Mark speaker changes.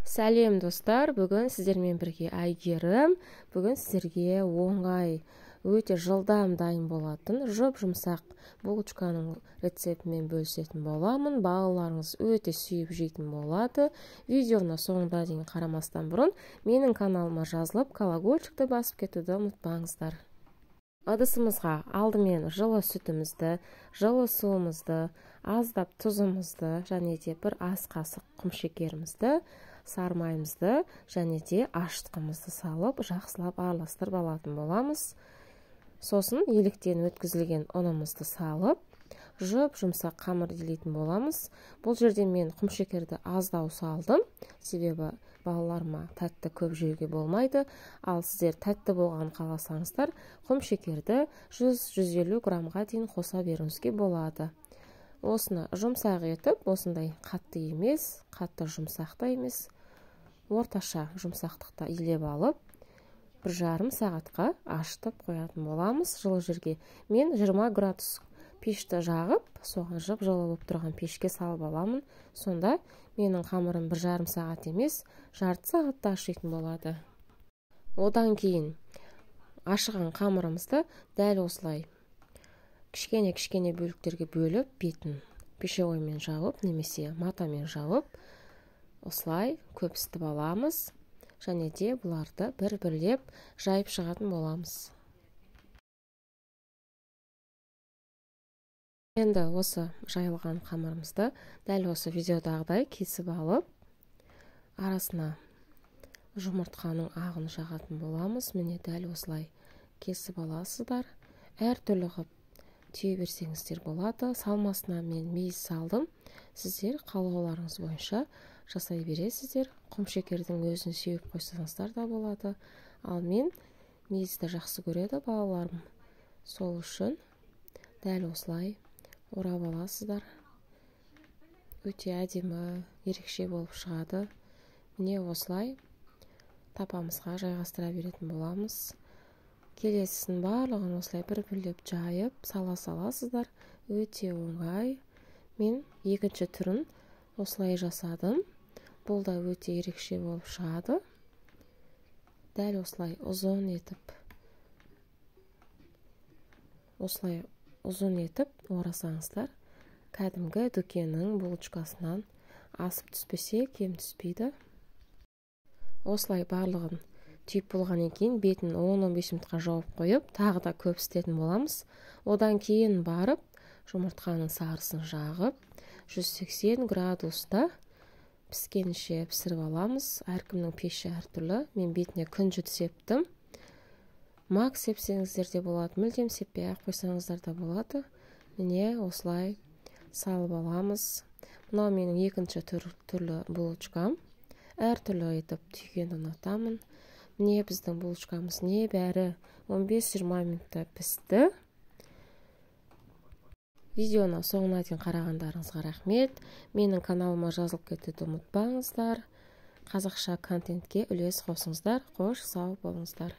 Speaker 1: Сәлем достар, бүгін сіздермен бірге Әйгерім. Бүгін сіздерге оңай, өте жылдам дайын болатын жұп-жұмсақ булочканың рецептімен бөлісетін боламын. Балаларыңыз өте сүйіп жейтін болады. Видеоны соңына дейін қарамастан бұрын менің каналыма жазылып, колокольчикті басып кетуді ұмытпаңыздар. Ыдысымызға алдымен жылы сүтімізді, жылы суымызды, аздап тұзымызды және де бір ас қасық құмшекерімізді, сармайымызды және де ашытқымызды салып, жақсылап араластырып алатын боламыз. Сосын еліктен өткізілген ұнымызды салып, жұп-жұмсақ қамыр илейтін боламыз. Бұл жерде мен құмшекерді аздау салдым, себебі балаларыма тәтті көп жеуге болмайды. Ал сіздер тәтті болған қаласаңыздар, құмшекерді 100-150 граммға дейін қоса беруіңізге болады. Осыны жұмсақ етіп, осындай қатты емес, қатты жұмсақ та емес, орташа жұмсақтықта илеп алып, 1,5 сағатқа ашытып қоятын боламыз жылы жерге. Мен 20 градус пешті жағып, соған жып-жылы болып тұрған пешке салып аламын. Сонда менің қамырым 1,5 сағат емес, жарты сағатта ашитын болады. Одан кейін ашыған қамырымызды дәл осылай кішкене-кішкене бөліктерге бөліп, бетін пешеоймен жауып немесе матамен жауып, осылай көпсітіп аламыз. Және де бұларды бір-бірлеп жайып шығатын боламыз. Енді осы жайылған қамырымызды дәл осы видеодағыдай кесіп алып, арасына жұмыртқаның ағын жағатын боламыз. Міне дәл осылай кесіп аласыздар. Әртүрлі қылып түйе берсеңіздер болады. Салмасына мен мейіз салдым. Сіздер қалауларыңыз бойынша жасай бересіздер. Құмшекердің өзін сеуіп қойсаңыздар да болады. Ал мен мейізді жақсы көреді балаларым. Сол үшін дәл осылай орап аласыздар. Өте әдемі, ерекше болып шығады. Міне осылай тапамызға жайғастыра беретін боламыз. Келесісін барлығын осылай бір-бірлеп жайып, сала саласыздар. Өте оңай. Мен екінші түрін осылай жасадым. Бұл да өте ерекше болып шығады. Дәл осылай ұзын етіп, осылай ұзын етіп орасаңыздар, кәдімгі дүкеннің булочкасынан асып түспесе, кем түспейді. Осылай барлығын түйіп болғаннан кейін бетін 10-15 минутқа жауып қойып, тағы да көп істетін боламыз. Одан кейін барып, жұмыртқаның сарысын жағып, 180 градуста піскенше пісіріп аламыз. Әркімнің пеші әртүрлі. Мен бетіне күнжіт септім. Мак сепсеңіздер де болады, мүлдем сеппей ақ қойсаңыздар да болады. Міне осылай салып аламыз. Мынау менің екінші түрлі булочкам. Әртүрлі етіп түйгенді ұнатамын. Міне біздің булочкамыз не бәрі 15-20 минутта пісті. Видеоны соңына дейін қарағандарыңызға рахмет. Менің каналыма жазылып кетуді ұмытпаңыздар. Қазақша контентке үлес қосыңыздар. Қош, сау болыңыздар.